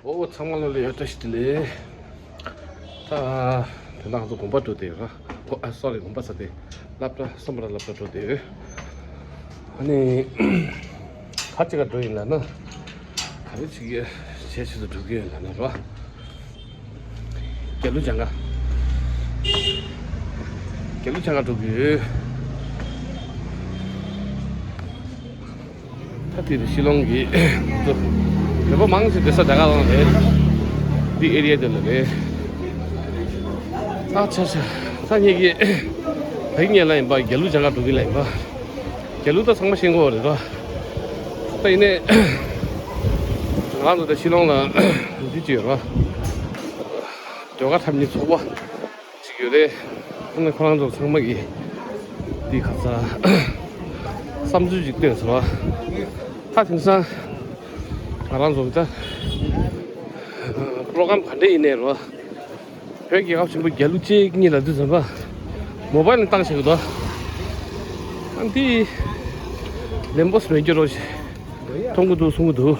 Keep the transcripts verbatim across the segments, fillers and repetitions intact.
ཨོ་ཚང་མ་ལ་ལ་ཡོད་བཀྲ་ཤིས་བདེ་ལེགས། ད་དེ་ནང་ཚོ་དགོན་པ་འགྲོ་བསྡད་ཡོད་ར། ཨ་སོ་རི་དགོན་པ་ས་དེ་སློབ་གྲྭ་བསམ་པ་ར་སློབ་གྲྭ་འགྲོ་བསྡད་ཡོད། ཨ་ནི་ཁ་ཅིག་ག་འགྲོ་ཡིན་ལ་ན་ག་རེ་ཅིག་བྱས་ཆེད་དུ་འགྲོ་གི་ཡོད་ལ་ན་ར། རྒྱ་ལུ་ལྗང་ཁ། རྒྱ་ལུ་ལྗང་ཁ་འགྲོ་གི་ཡོད། ད་དེ་རེད་ཤི་ལོང་གི་ཚོ་བོད་པ་མང་ཆེ་བསྡད་ས་ད་ག་རང་རེད། འདི་ཨེ་རི་ཡ་དེ་ལ་རེད། ཨ་ཆ་ཆ། ད་ངེད་ཀྱི་ད་གིན་ངེད་ལ་ཡིན་པ་རྒྱ་ལུ་ལྗང་ཁ་འགྲོ་གི་ལ་ཡིན་པ། རྒྱ་ལུ་ད་ཚང་མ་ཤེས་གོ་རེད་ར། ད་ཡིན་ནའི་ང་རང་ཚོ་ད་ཤི་ལོང་ལ་འདི་ཅི་ཡོད་ར། ཟློས་གར་འཁྲབ་མཁན་ཚོགས་པ་ཅིག་ཡོད་རེད། ཨ་ནི་ཁོ་རང་ཚོ་ཚང་མ་གིས་འདི་ག་ས་བསམ་ཚུལ་ཅིག་བཏོན་སོང་བ། ད་དེང་སང་ང་རང་ཚོ་ད་པྲོ་གྲམ་ག་འདྲ་ཡིན་ནའི་རོ། བོད་རྒྱལ་ཁབ་ཆེན་པོ་རྒྱ་ལུགས་གཅིག་གཉིས་ལ་དུས་ཙམ་པ་མོ་བཱལ་ནས་བཏང་བྱེད་དགོས་དོ། ཨ་འདི་ལན་པོ་སི་མེད་རྒྱུ་རོ་ཞེས་མཐོང་གི་འདུག་གསུང་གི་འདུག་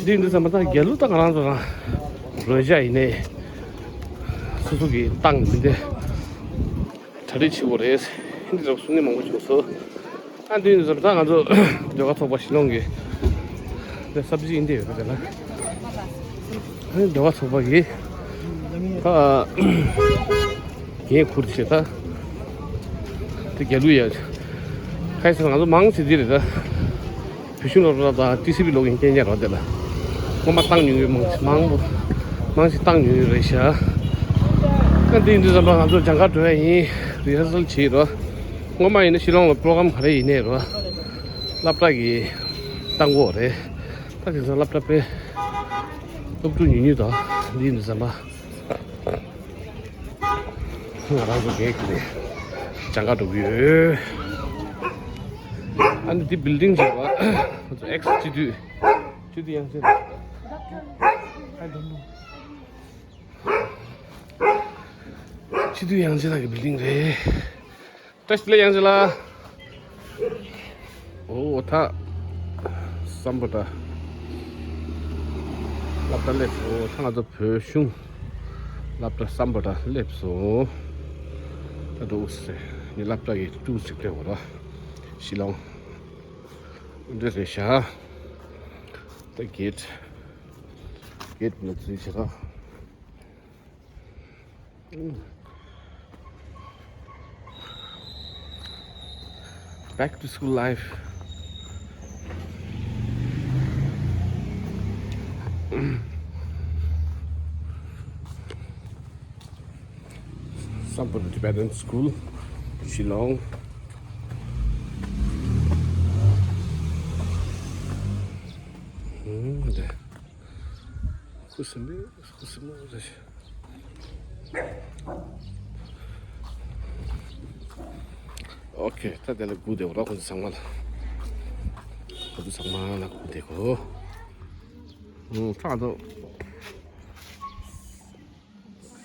འདི་འདི་ཙམ་པ་ད་རྒྱ་ལུགས་ད་ང་རང་ཚོ་རང་རོལ་ཆ་ཡིན་ནའི་སོ་སོ་གི་བཏང་མི་འདི་གྲ་སྒྲིག་བྱེད་དགོས་རེད། འདི་ཙམ་གསུང་མཁན་མང་པོ་བྱུང་སོང་། ཨ་འདི་ནི་ཟེར་ད་ང་ཚོ་ཟློས་གར་ཚོགས་པ་ཤི་ལོང་གི་འདི་སབ་ཇི་ཨིན་དེ་ཡོད་རེད་ལ། ཨ་ནི་ཟློས་གར་ཚོགས་པ་གི་ད་འགན་ཁུར་བྱེད་ད་དེ་རྒྱ་ལུགས་ཡ་ཁ་ཡི་ཟེར་ང་ཚོ་མང་ཆེ་འདི་རེད་ད། བོད་གཞུང་སློབ་གྲྭ་དང་ཊི་སི་བི་སློབ་གཉེར་མཁན་རོགས་དེ་ལ་སྔོན་མ་བཏང་མྱོང་ཡོད་མང་ཆེ་མང་པོ་མང་ཆེ་བཏང་མྱོང་ཡོད་རེད་ཤག་ཨ་འདི་ཡིན་དུས་ཙམ་པ་ང་ཚོ་ལྗང་ཁ་འགྲོ་ཡ་ཡིན། རི་ཧར་སལ་བྱེད་རོགས། སྔོན་མ་ཡིན་ན་ཤི་ལོང་ལ་པྲོ་གྲམ་ག་རེ་ཡིན་ནའི་རོ། སློབ་གྲྭ་གི་བཏང་གོ་རེད། ད་དེང་སང་སློབ་གྲྭ་དཔེ་སློབ་ཕྲུག་ཉུང་ཉུང་དང་འདི་ཡིན་དུས་ཙམ་པ་ང་རང་ཚོ་གེག་ནས་ལྗང་ཁ་འགྲོ་གི་ཡོད། ཨ་ནི་འདི་བིལ་ཌིང་བྱས་པ་ང་ཚོ་ཨེག་སི་སྤྱི་འཐུས་སྤྱི་འཐུས་ཡང་སེ། I don't know. སྤྱི་འཐུས་ཡང་སེ་ལགས་ཀྱི་བིལ་ཌིང་རེད། བཀྲ་ཤིས་བདེ་ལེགས་ཡང་སེ་ལགས། ཨོ་ད་སམ་བྷོ་ཊ་སློབ་གྲྭ་སླེབས་སོང་། ཨོ་ད་ང་ཚོ་བོད་གཞུང་སློབ་གྲྭ་སམ་བྷོ་ཊ་སླེབས་སོང་། ད་འགྲོ་ཟེར་ངའི་སློབ་གྲྭ་གི་ཀྲུའུ་ཞིག་སླེབས་པ་ར་ཤི་ལོང་འདི་རེད་ཤག་ད་གེ་ཊི་གེ་ཊི་ལ་འཛུལ་བྱས་ར། Back to school life. Sambor Tibetan School, Shillong. ཁུ་སིམ་པོ་ཁུ་སིམ་པོ་རེད། ཨོ་ཁེ། ད་དེ་ལ་སྒུག་བསྡད་རོགས། ཁོ་ཚོ་ཚང་མ་ལ་ཁོ་ཚོ་ཚང་མ་ལ་སྒུག་བསྡད་གོ། ཨུ་ཚང་མ་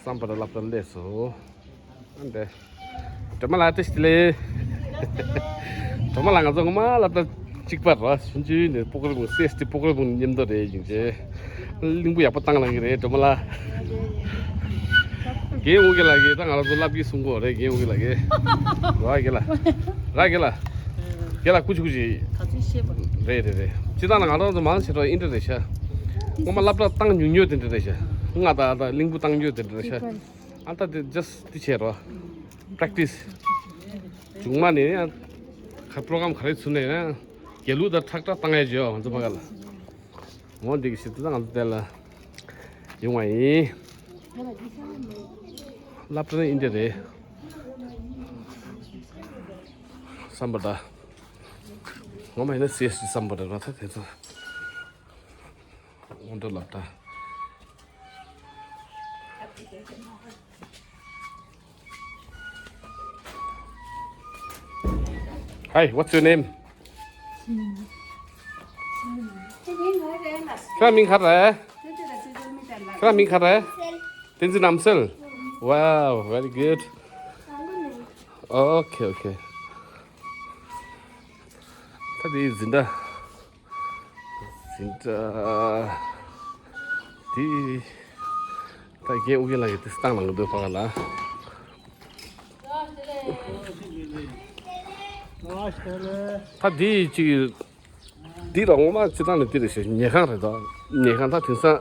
སམ་བྷོ་ཊ་སློབ་གྲྭ་སླེབས་སོང་། ཨ་འདྲ། སྒྲོལ་མ་ལགས་བཀྲ་ཤིས་བདེ་ལེགས། སྒྲོལ་མ་ལགས་ང་ཚོ་སྔོན་མ་སློབ་གྲྭ་གཅིག་པ་རེད། ཆུང་ཆུང་ནས་སྤུ་གུ་རིང་སི་ཨེས་ཊི་སྤུ་གུ་རིང་མཉམ་དུ་རེད། ཡིན་ཅེ་གླིང་བུ་ཡག་པོ་བཏང་ལང་གི་རེད་སྒྲོལ་མ་ལགས། རྒན་ཨོ་རྒྱན་ལགས་ཀྱིས་ད་ང་རང་ཚོ་བསླབ་ཀྱི་གསུང་གོ་རེད། རྒན་ཨོ་རྒྱན་ལགས་ཀྱིས། ར་རྒན་ལགས། ར་རྒན་ལགས། རྒན་ལགས་ཀུ་ཅི་ཀུ་ཅི། ག་ཚོད་ཤེས་པ། རེད་རེད་རེད། སྤྱིར་བཏང་ལ་ང་རང་ཚོ་མང་ཆེ་རོགས་ཨིན་དྲ་རེད་ཤག་སྔོན་མ་སློབ་གྲྭ་བཏང་མྱོང་མྱོང་དེ་འདྲ་རེད་ཤག་ང་ད་ད་གླིང་བུ་བཏང་མྱོང་དེ་འདྲ་རེད་ཤག་ཨ་ད་དེ་ཇ་སི་ཊི་འདི་བྱས་རོགས། པྲེག་ཊི་སི། མཇུག་མ་ནས་ཡང་ཁ་པྲོ་གྲམ་ག་རེ་ཚུད་ནས་ཡང་རྒྱ་ལུགས་དང་ཁྲག་ཁྲག་བཏང་ཡ་བྱོས་ང་ཚོ་ཕ་ག་ལ། འོ་འདི་གི་ཞིག་ད་ང་ཚོ་དེ་ལ་ཡོང་བ་ཡིན། སློབ་གྲྭ་ནི་ཨིན་དྲ་རེད། སམ་བྷོ་ཊ། ངོ་མ་ཡིན་ན་སི་ཨེས་ཊི་སམ་བྷོ་ཊ་རེད་པ། ད་དེ་ཚོ་སྔོན་འགྲོ་སློབ་གྲྭ། Hi, what's your name? ཁྱེད་རང་མིང་ག་རེ་རེད། ཁྱེད་རང་མིང་ག་རེ་རེད། བསྟན་འཛིན་རྣམ་གསལ། Wow, very good. Okay, okay. ད་དེ་འཛིན་གྲྭ། འཛིན་གྲྭ། དེ་ད་རྒན་ཨུ་རྒྱན་ལགས་ཀྱིས་དེ་བཏང་ལ་འདུག་ཕ་ག་ལ། ད་དེ་ཅིག་འདི་ལ་ངོ་མ་སྤྱི་བཏང་ནས་འདི་རེད་ཤག་ཉལ་ཁང་རེད་དོ། ཉལ་ཁང་ད་དེང་སང་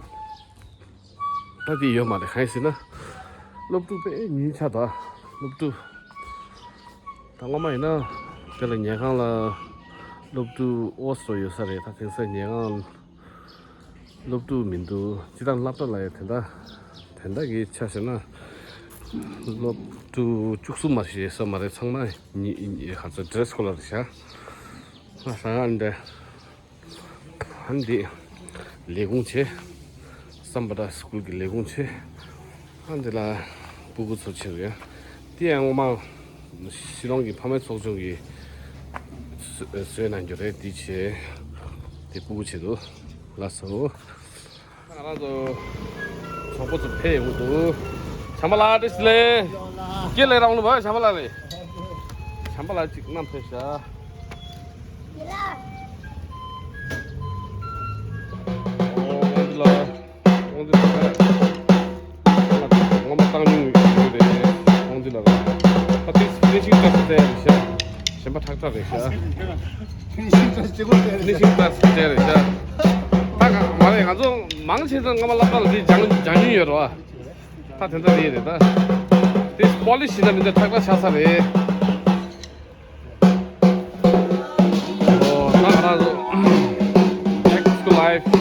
ད་དེ་ཡོད་མ་རེད། གང་ཡིན་ཟེར་ན་སློབ་ཕྲུག་དཔེ་ཉུང་ཆགས་དོ། སློབ་ཕྲུག་ད་སྔོན་མ་ཡིན་ན་དེ་ལ་ཉལ་ཁང་ལ་སློབ་ཕྲུག་ཨོ་སོ་ཡོད་ས་རེད། ད་དེང་སང་ཉལ་ཁང་སློབ་ཕྲུག་མི་འདུག་སྤྱིར་བཏང་སློབ་གྲྭ་ལ་ཡང་དེ་འདྲ་དེ་འདྲ་གི་ཆ་བཞག་ན་སློབ་ཕྲུག་བཅུ་གསུམ་མ་ཞིག་ཡོད་ས་མ་རེད། ཚང་མ་ཉི་ཉི་ཧ་ཚ་ཌི་རེ་སི་ཀོ་ལར་རེད་ཤག་ང་ཧྲང་ཨན་འདྲ་ཨན་འདི་ལས་ཁུངས་བྱས། སམ་བྷ་ཏ་སི་ཀུལ་གྱི་ལས་ཁུངས་བྱས། ཨན་འདི་ལ་སྤུ་གུ་ཚོ་བྱས་རེད། དེ་ཡང་ངོ་མ་ཤི་ལོང་གི་ཕ་མའི་ཚོགས་ཆུང་གིས་བཟོས་གནང་རྒྱུ་རེད། དེ་བྱས་དེ་སྤུ་གུ་བྱས་འདུག་ལགས་སོ། ང་རང་ཚོ་གྲོགས་པོ་ཚོ་ཕེབས་ཡོང་གི་འདུག་བྱམས་པ་ལགས་བཀྲ་ཤིས་བདེ་ལེགས། སྐྱེས་ལས་རང་ལུགས་བྱམས་པ་ལགས་ལས། བྱམས་པ་ལགས་ཅིག་བསྣམས་ཕེབས་ཤག་ཨོ་འདི་ལ་ཨོ་འདི་ལ་ངོ་མ་བཏང་མྱོང་ཡོད་རེད། ཨོ་འདི་ལ་ཨ་ཏིས་ཕི་ནི་ཤིང་ཊ་ཆི་ཆེ་རེད་ཤག་གཞན་པ་ཁྲག་ཁྲག་རེད་ཤག་ཕི་ནི་ཤིང་ཊ་ཆི་ཆེ་རེད་ཤག་ད་ག་མ་རེད། ང་ཚོ་མང་ཆེ་ཚང་སྔ་མ་སློབ་གྲྭ་ལ་དེ་སྦྱང་སྦྱང་མྱོང་ཡོད་རེད་བ། ད་དེ་འདྲ་རེད་རེད་ད། དེ་པོ་ལི་ཤི་ཤིག་ད་མི་འདྲ་ཁྲག་ཁྲག་ཆགས་ས་རེད། ཨོ་ད་ང་རང་ཚོ་Back to life།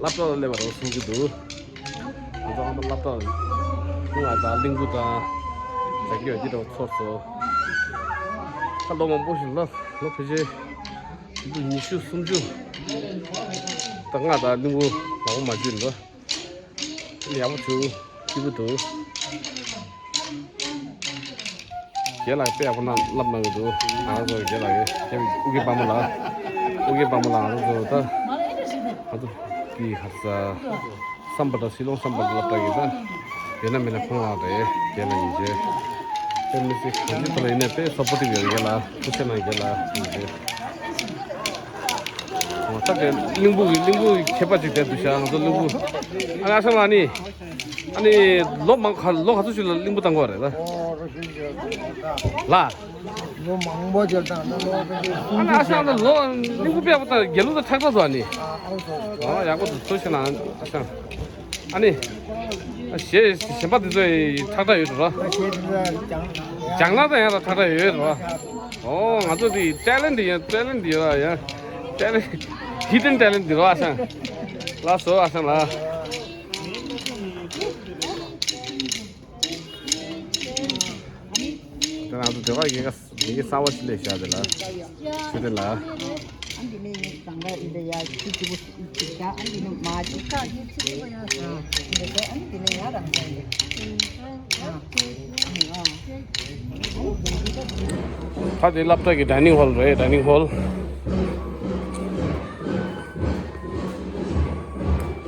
སློབ་གྲྭ་ལ་སླེབས་པ་རེད་གསུང་གི་འདུག་ང་ཚོ་ཨ་མ་སློབ་གྲྭ་ལ་ང་དང་གླིང་བུ་དང་རྒྱ་སྐྱེད་འདི་འདྲ་ཚོར་སོང་། ད་ལོ་མང་པོ་ཞིག་ལ་ལོ་ཕལ་ཆེར་ཆུ་ཚོད་ཉི་ཤུ་སུམ་ཅུ་ད་ང་དང་གླིང་བུ་ལག་པ་མ་འཇུས་འདུག་ཡག་པོ་བྱུང་། སྐྱིད་པོ་འདུག་རྒན་ལགས་དཔེ་ཡག་པོ་གནང་བསླབ་གནང་གི་འདུག་ང་ཚོ་རྒན་ལགས་ཀྱིས་ཨུ་རྒྱན་དཔལ་མོ་ལགས། ཨུ་རྒྱན་དཔལ་མོ་ལགས་ང་ཚོ་ད་ང་ཚོ་གི་ཧ་ས་སམ་བྷ་ཏ་ཤི་ལོང་སམ་བྷ་ཏ་སློབ་གྲྭ་ཡིན་ད། ཡོད་ན་མེད་ན་ཁོང་ལགས་རེད། རྒན་ལགས་ཡིན་རྗེས་དཔེ་མི་སྲིད་གང་ཅི་ཐོག་ལ་ཡིན་ནའི་དཔེ་སོ་པོ་ཊིབ་ཡོད་རྒན་ལགས། ཐུགས་རྗེ་གནང་རྒན་ལགས་ཡིན་རྗེས། ད་དེ་གླིང་བུ་གི་གླིང་བུ་གི་ཁྱད་པར་ཅིག་དེ་འདུག་ཤག་ང་ཚོ་གླིང་བུ་ཨ་ཨ་ཤང་ལགས་ནི། ཨ་ནི་ལོ་མང་ག་ལོ་ག་ཚོད་ཞིག་ལ་གླིང་བུ་བཏང་གི་ཡོད་རེད་ལ། ལ། ལོ་མང་པོ་ཅིག་བཏང་ན་ལོ་ཨ་ནི་ཨ་ཞང་ད་ལོ་གླིང་བུ་དཔེ་ཡག་པོ་བཏང་། རྒྱལ་གླུ་དང་ཁྲག་ཁྲག་འདུག་ཨ་ནི། ཨ་ཡག་པོ་འདུག་ཐུགས་རྗེ་གནང་ཨ་ཞང་། ཨ་ནི། གཞས་གཞན་པ་འདི་ཚོ་ཡི་ཁྲག་ཁྲག་ཡོད་འགྲོ། སྦྱང་ན་ད་ཡང་ད་ཁྲག་ཁྲག་ཡོད་རེད་བ། ཨོ་ང་ཚོ་དེ་ཊེ་ལེན་ཊི་ཡོད། ཊེ་ལེན་ཊི་ཡོད་ཡ། ཊེ་ལེན་ཊི་ཧི་ཌེན་ཊེ་ལེན་ཊི་འདི་རོ་ཨ་ཞང་། ལགས་སོ་ཨ་ཞང་ལགས། ད་ང་ཚོ་དེ་བ་ཡིན་ག་ཡིན་ག་གསར་བ་ཞིག་ལས་བཞག་དེ་ལ། ཆུ་དེ་ལ། ད་དེ་སློབ་གྲྭ་གི་ཌའི་ནིང་ཧོལ་རེད། ཌའི་ནིང་ཧོལ།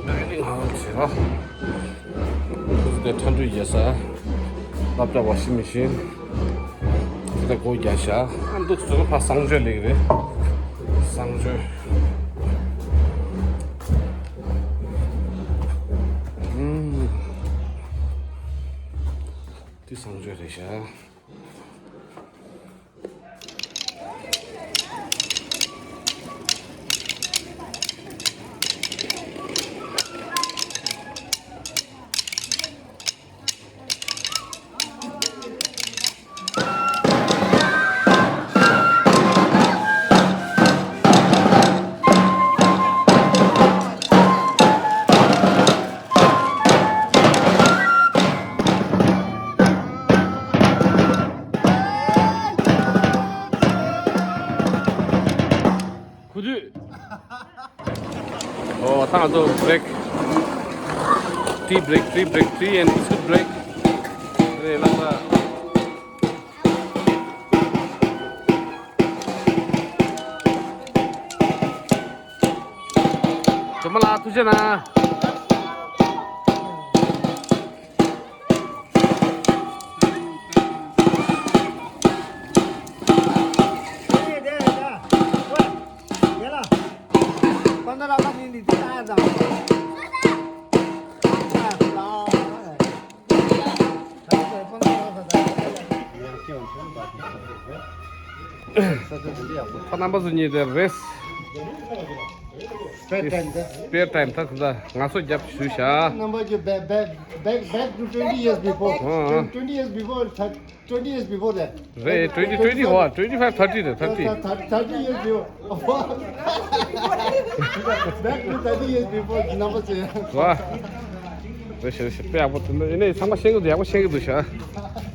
ཌའི་ནིང་ཧོལ་ཟེར་རོ། དེ་ཐོན་འདུས་རྒྱག་ས། སློབ་གྲྭ་ཝ་ཤིང་མེ་ཤིན། དེ་ལ་སྒོ་རྒྱག་ཤག་ཨ་འདུག་ཚོ་ཕ་གསང་སྤྱོད་ལེགས་རེད། གསང་སྤྱོད། ཨུམ། དེ་གསང་སྤྱོད་རེད་ཤག་ང་ཚོ་བྷི་རེག། tea break, tea break, tea and biscuit break རེད་ལབ་ད། ཇོ་མོ་ལགས་ཐུགས་རྗེ་གནང་། ད་རྣམ་པ་ཚོ་གཉིས་དེ་རེས། Spare time དེ། Spare time ད་ད་ང་ཚོ་རྒྱབ་ཞུ་བྱ། རྣམ་པ་ཚོ་back, back, back, back to twenty years before. ཨོ། Twenty years before, thir- twenty years before that. རེད། twenty, twenty, what? Twenty five, thirty རེད། Thirty. Thir- thir- thirty years before. Back to thirty years before རྣམ་པ་ཚོ། ཝ། རེད་ཤག་རེད་ཤག་དཔེ་ཡག་པོ་འདུག་ཨེ་ནས་ཚང་མ་ཤེས་ཀྱི་འདུག་ཡག་པོ་ཤེས་ཀྱི་འདུག་ཤག་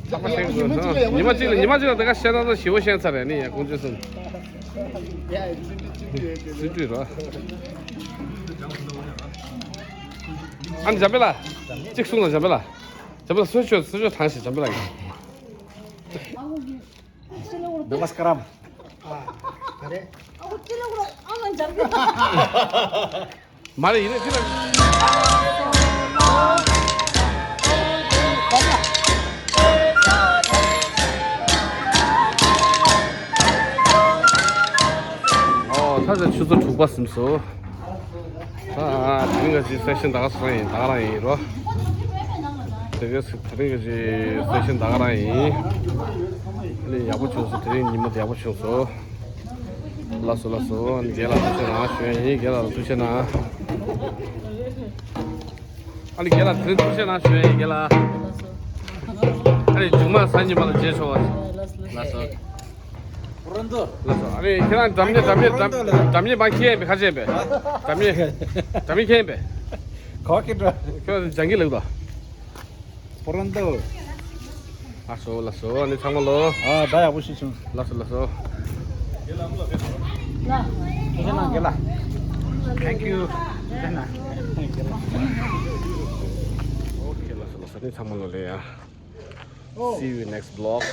ཚང་མ་ཤེས་ཀྱི་འདུག་ཉི་མ་གཅིག་ལ་ཉི་མ་གཅིག་ལ་དེ་ག་བཤད་ན་ད་ཞིབ་པོ་ཤེས་ཚར་རེད་ནི་ཡ་ཀུན་སྤྱོད་སོང་། སྲིད་ཇུས་རོ། ཨ་ནི་འཇམ་དཔལ་ལགས། གཅིག་གསུངས་ལ་འཇམ་དཔལ་ལགས། འཇམ་དཔལ་ལགས་གསོལ་ཆོག་གསོལ་ཆོག་ཐང་ཞིག་འཇམ་དཔལ་ལགས་ཀྱིས། नमस्कारम। མ་རེད་ཡིན་ན་ཅི་ལ། ཨོ་ད་ཆུ་ཚོད་དྲུག་པ་ཟིན་སོང་། ཨ། དེ་རིང་ག་ཅིག་སེ་ཤན་ད་ག་སོང་ཡིན་ད་ག་རང་ཡིན་རོ། དེ་ག་སི་དེ་རིང་ག་ཅིག་སེ་ཤན་ད་ག་རང་ཡིན། ཨ་ནི་ཡག་པོ་བྱུང་སོང་། དེ་རིང་ཉི་མ་དེ་ཡག་པོ་བྱུང་སོང་། ལགས་སོ་ལགས་སོ། ཨ་ནི་རྒན་ལགས་ཐུགས་རྗེ་གནང་ཞུ་ཡ་ཡིན། རྒན་ལགས་ཐུགས་རྗེ་གནང་། ཨ་ནི་རྒན་ལགས་དེ་རིང་ཐུགས་རྗེ་གནང་ཞུ་ཡ་ཡིན་རྒན་ལགས། ཨ་ནི་མཇུག་མ་སང་ཉིན་མ་ལ་མཇལ་ཆོག་པ། ལགས་སོ། ལགས་སོ། ཨ་ནི་ཁྱེད་རང་འགྲམ་ཉེ་འགྲམ་ཉེ་འགྲམ་ཉེ་མ་ཁྱེད་ཡིན་པས་ཁ་ཆེ་ཡིན་པས། འགྲམ་ཉེ་འགྲམ་ཉེ་ཁྱེད་ཡིན་པས། ག་བ་ཁྱེད་འགྲོ། ཁྱོད་ལྗང་གི་ལེགས་དོ། པོ་རོན་དོ། ལགས་སོ་ལགས་སོ། ཨ་ནི་ཚང་མ་ལོ། ཨ་ད་ཡག་པོ་ཞིག་བྱུང་། ལགས་སོ་ལགས་སོ། ཁྱེད་རང་དགེ་ལ། Thank you. ཨོ་ཁེ་ལགས་སོ་ལགས་སོ། ཨ་ནི་ཚང་མ་ལོ་ལེ་ཡ། See you next vlog.